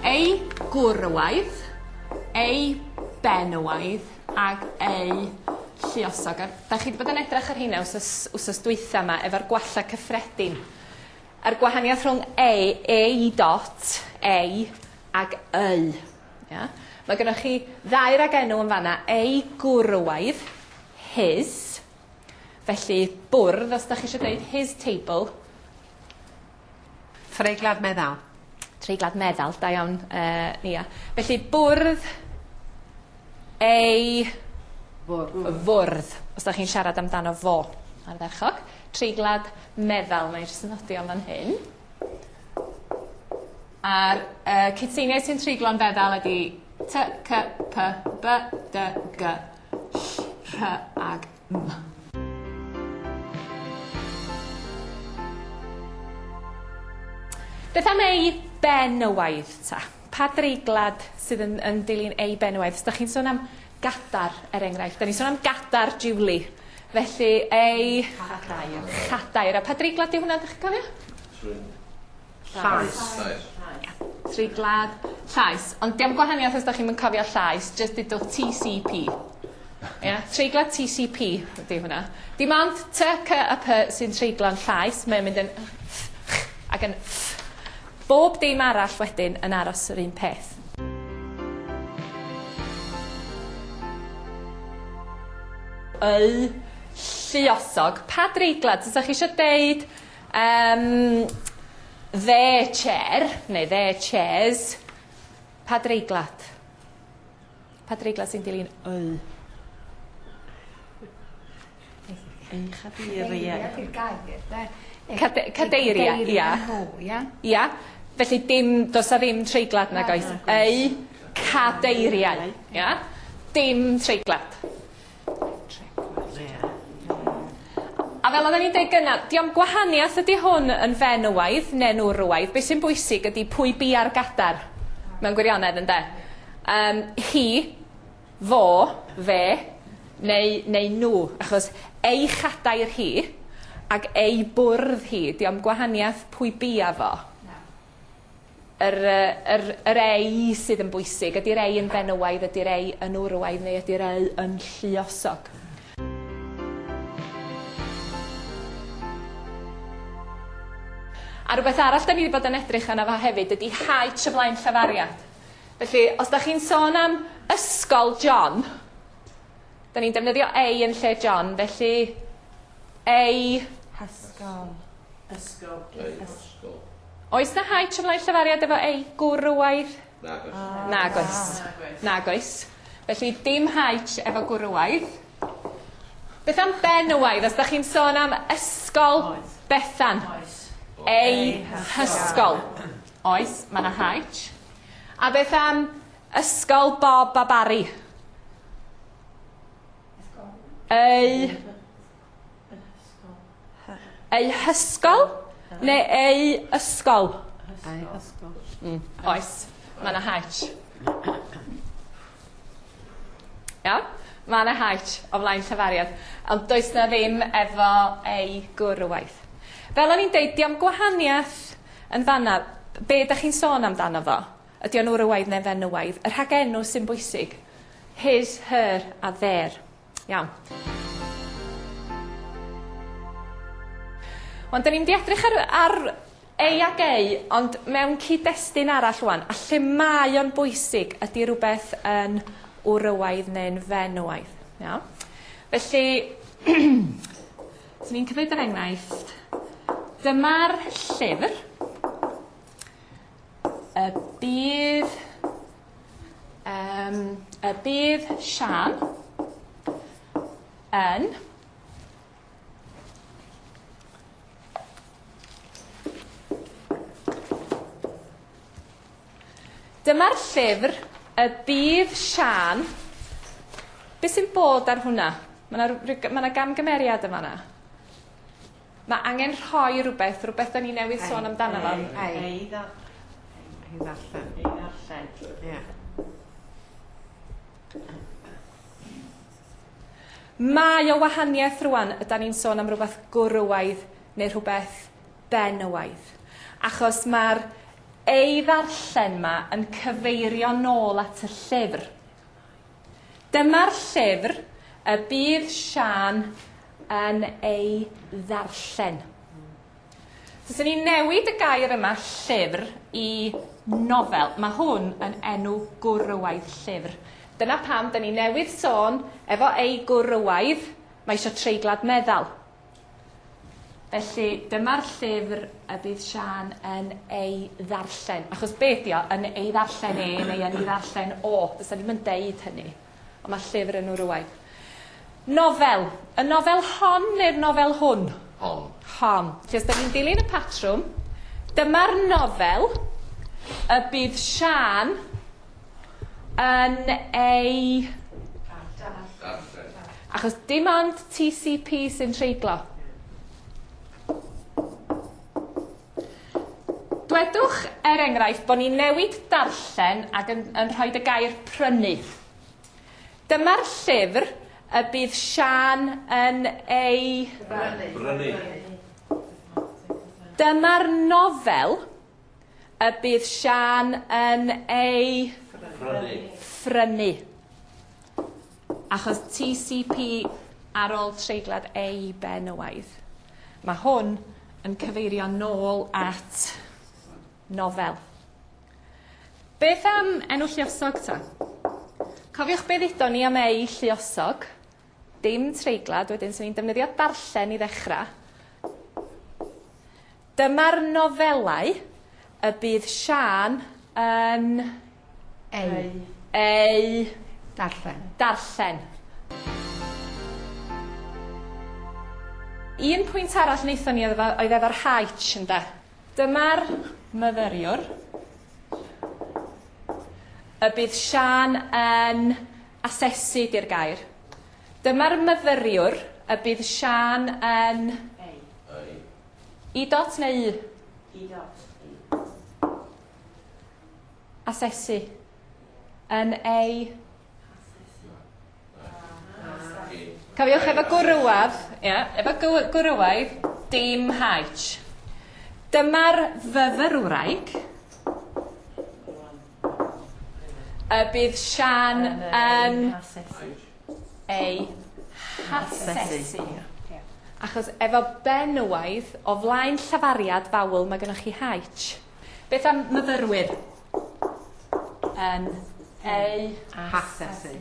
Ei gwrywaidd, ei benywaidd ag ei lluosog. A da chi wedi bod yn edrych ar rheina wsos, wsos dwytha yma efo'r gwalla cyffredin. A'r gwahaniaeth rhwng ei, ei dot, ei ag y. Ia? Mae gennych chi ddau ragenw yn fanna, ei gwrywaidd, his, felly bwrdd, os da chi eisiau dweud his table. Treiglad meddal. Treiglad meddal, da iawn, uh, Nia. Felly bwrdd, ei fwrdd. fwrdd, os da chi'n siarad amdano fo. Ardderchog. Treiglad meddal, mae'n jyst yn nodi o'n fan hyn. A'r uh, cytseiniau sy'n treiglo'n feddal ydy T, C, P, B, D, G, Ll, R ag M. Beth am ei benywaidd ta? Pa dreiglad sydd yn, yn dilyn ei benywaidd? Os da chi'n sôn am gadar, er enghraifft. Da ni'n sôn am gadar Julie. Felly, ei... Chadair. Chadair. A pa dreiglad di hwnna, ydych chi'n cofio? Llais. Ia. Treiglad llais. Ond diom gwahaniaeth os da chi'm yn cofio llais, jyst dudwch TCP. Ia? Treiglad TCP ydy hwnna. Dim ond T, C a P sy'n treiglo'n llais, mae'n mynd yn th, ch ac yn ff. Bob dim arall wedyn yn aros yr un peth. Y lluosog. Pa dreiglad? Os ydych chi eisiau deud Um, their chair, neu their chairs, pa dreiglad? Pa dreiglad sy'n dilyn y? Ei chadeiriau. Ydy'r gair, de? Cadeiriau, ia. Ia. Ia. Felly dim, does a ddim treiglad nag oes. Ei cadeiriau, ia. Dim treiglad. A fel oedden ni'n deud gynna, dio'm gwahaniaeth ydy hwn yn fenywaidd neu'n wrywaidd. Be sy'n bwysig ydy pwy bia'r gadar, mewn gwirionedd, ynde? Um, hi, fo, fe, neu, neu nhw, achos ei chadair hi ac ei bwrdd hi, dio'm gwahaniaeth pwy bia fo. Yr yy yr yr ei sydd yn bwysig. Ydy'r ei yn fenywaidd, ydy'r ei yn wrywaidd, neu ydy'r ei yn lluosog? A rhywbeth arall da ni wedi bod yn edrych arno fo hefyd ydy haets o flaen llafariad. Felly, os da chi'n sôn am ysgol John, da ni'n defnyddio ei yn lle John, felly ei... Hysgol. Ysgol. Ei ysgol. Oes 'na haets o flaen llafariad efo ei gwrywaidd? Nag oes. Nag oes. Nag oes. Felly dim haets efo gwrywaidd. Beth am benywaidd? Os da chi'n sôn am ysgol Oes. Bethan. Oes. Ei hysgol. Oes, mae 'na haets. A beth am ysgol Bob a Barry? Ei Eu hysgol neu eu ysgol? Eu hysgol. Mm, oes. Mae yna haich. Iawn? Mae yna haich o flaen llafariad. Ond does na ddim efo ei gwrwaith. Fel o'n i'n deud, diom gwahaniaeth yn fanna. Be da chi'n sôn amdano fo? Ydy o'n wrywaidd neu fenywaidd? Y rhagenw sy'n bwysig. His, her a their. Iawn. Wan, da ni'n mynd i edrych ar, ar ei ag ei, ond mewn cyd-destun arall wan, a lle mae o'n bwysig ydy rhywbeth yn wrywaidd neu'n fenywaidd. Iawn? Felly, so ni'n cymryd yr enghraifft. Dyma'r llyfr. Y bydd Yym, y bydd Siân yn Dyma'r llyfr y bydd Siân Be sy'n bod ar hwnna? Mae 'na rw- ma' 'na gamgymeriad yn fan'na. Mae angen rhoi rhywbeth, rhywbeth da ni newydd sôn amdano fo. Ei, ei ddarllen. Ei ddarllen. Ie. Mae o wahaniaeth rwan, ydan ni'n sôn am rhywbeth gwrywaidd neu rhywbeth benywaidd. Achos mae'r Ei ddarllen 'ma yn cyfeirio nôl at y llyfr. Dyma'r llyfr y bydd Siân yn ei ddarllen. So, swn i'n newid y gair yma, llyfr, i nofel. Mae hwn yn enw gwrywaidd llyfr. Dyna pam da ni newydd sôn efo ei gwrywaidd, mae eisiau treiglad meddal. Felly, dyma'r llyfr y bydd Siân yn ei ddarllen. Achos be ydi o? Yn ei ddarllen e neu yn ei ddarllen o. Fysa ddim yn deud hynny. Ond mae llyfr yn wrywaidd. Nofel. Y nofel hon neu'r nofel hwn? Hon. Hon. Felly, os da ni'n dilyn y patrwm, dyma'r nofel y bydd Siân yn ei... Darllen. Achos dim ond TCP sy'n treiglo. Dwedwch, er enghraifft, bod ni'n newid darllen ac yn, yn rhoi y gair prynu. Dyma'r llyfr y bydd Siân yn ei... Brynu. Dyma'r nofel y bydd Siân yn ei... Brynu. Phrynu. Achos TCP ar ôl treiglad ei benywaidd. Mae hwn yn cyfeirio nôl at nofel. Beth am enw lluosog ta? Cofiwch be ddudon ni am ei lluosog. Dim treiglad, wedyn swn i'n defnyddio darllen i ddechrau. Dyma'r nofelau y bydd Siân yn Ei. ei Darllen. darllen. Un pwynt arall wnaethon ni oedd oedd efo'r haich ynde. Dyma'r myfyriwr y bydd Siân yn asesu di'r gair. Dyma'r myfyriwr y bydd Siân yn Ei. Ei. I dot neu U? I dot. Asesu. Yn ei... I. Cofiwch efo gwrywaf, ia, efo gwrywaidd, dim haich. Dyma'r fyfyrwraig y bydd Siân yn Asesu. ei hasesu. Achos efo benywaidd o flaen llafariad fawl mae gennych chi haich. Beth am myfyrwyr? Yn ei Hasesu.